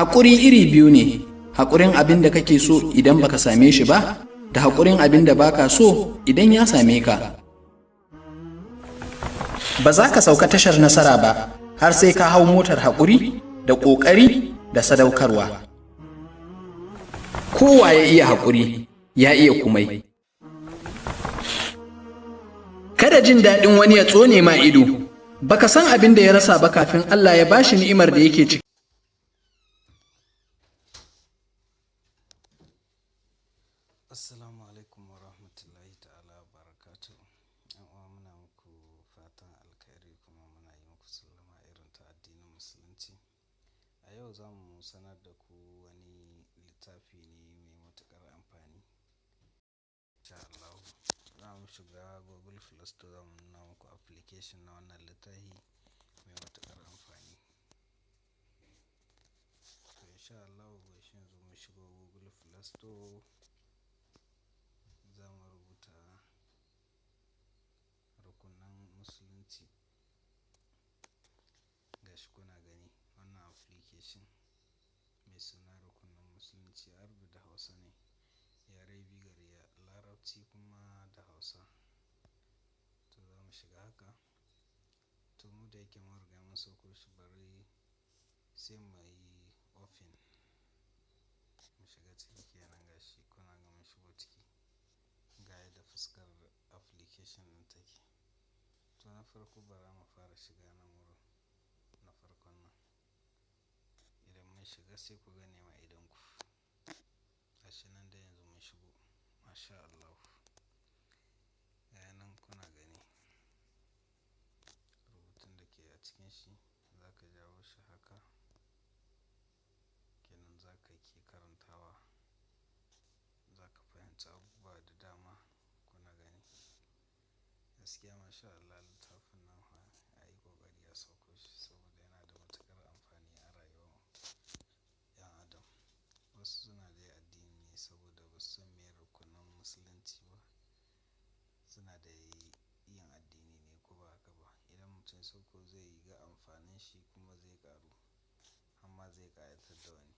Haƙuri iri biyu ne, haƙurin abin da kake so idan baka same shi ba, da haƙurin abin da baka so idan ya same ka. Ba za ka sauka tashar nasara ba, har sai ka hau motar haƙuri da ƙoƙari da sadaukarwa. Kowa ya iya haƙuri, ya iya kumai. Kada jin daɗin wani ya tsone ma ido, baka san abin da ya rasa ba kafin Allah ya bashi ni'imar da yake ciki. Assalamu alaikum wa rahmatullahi ta'ala wa barakatuh. ‘Yan uwa, muna muku fatan alkhairi kuma muna yi muku sallama irin ta addinin Musulunci. A yau za mu sanar da ku wani littafi ne mai matuƙar amfani. Insha Allah za mu shiga Google Play Store, za mu nuna muku application na wannan littafi mai matuƙar amfani. To, insha Allah gashi yanzu mun shigo Google Play Store, za mu rubuta rukunan Musulunci. Gashi kuna gani wannan application mai suna Rukunan Musulunci, Arabi da Hausa ne, yare biyu gare, Larabci kuma da Hausa. To, za mu shiga haka. To, mu da yake mun riga mun sauko shi, bari sai mu yi open mu shiga ciki kenan. Gashi kuna ga mun shigo ciki, ga yadda fuskar application ɗin take. To, na farko bara mu fara shiga nan wurin na farkon nan. Idan mun shiga sai ku gane ma idonku. Gashi nan dai yanzu mun shigo, masha Allah. Ga nan kuna gani rubutun da ke a cikin shi, za ka jawo shi haka kenan, za ka ke karantawa, za ka fahimci abubuwa da dama. Kuna gani, gaskiya masha Allah, littafin nan fa a yi ƙoƙari a sauko shi saboda yana da matuƙar amfani a rayuwar 'yan adam. Wasu suna dai addini ne saboda ba su san meye rukunan Musulunci ba, suna da yin addini ne, ko ba haka ba? Idan mutum ya sauko zai ga amfanin shi kuma zai ƙaru, amma zai ƙayatar da wani.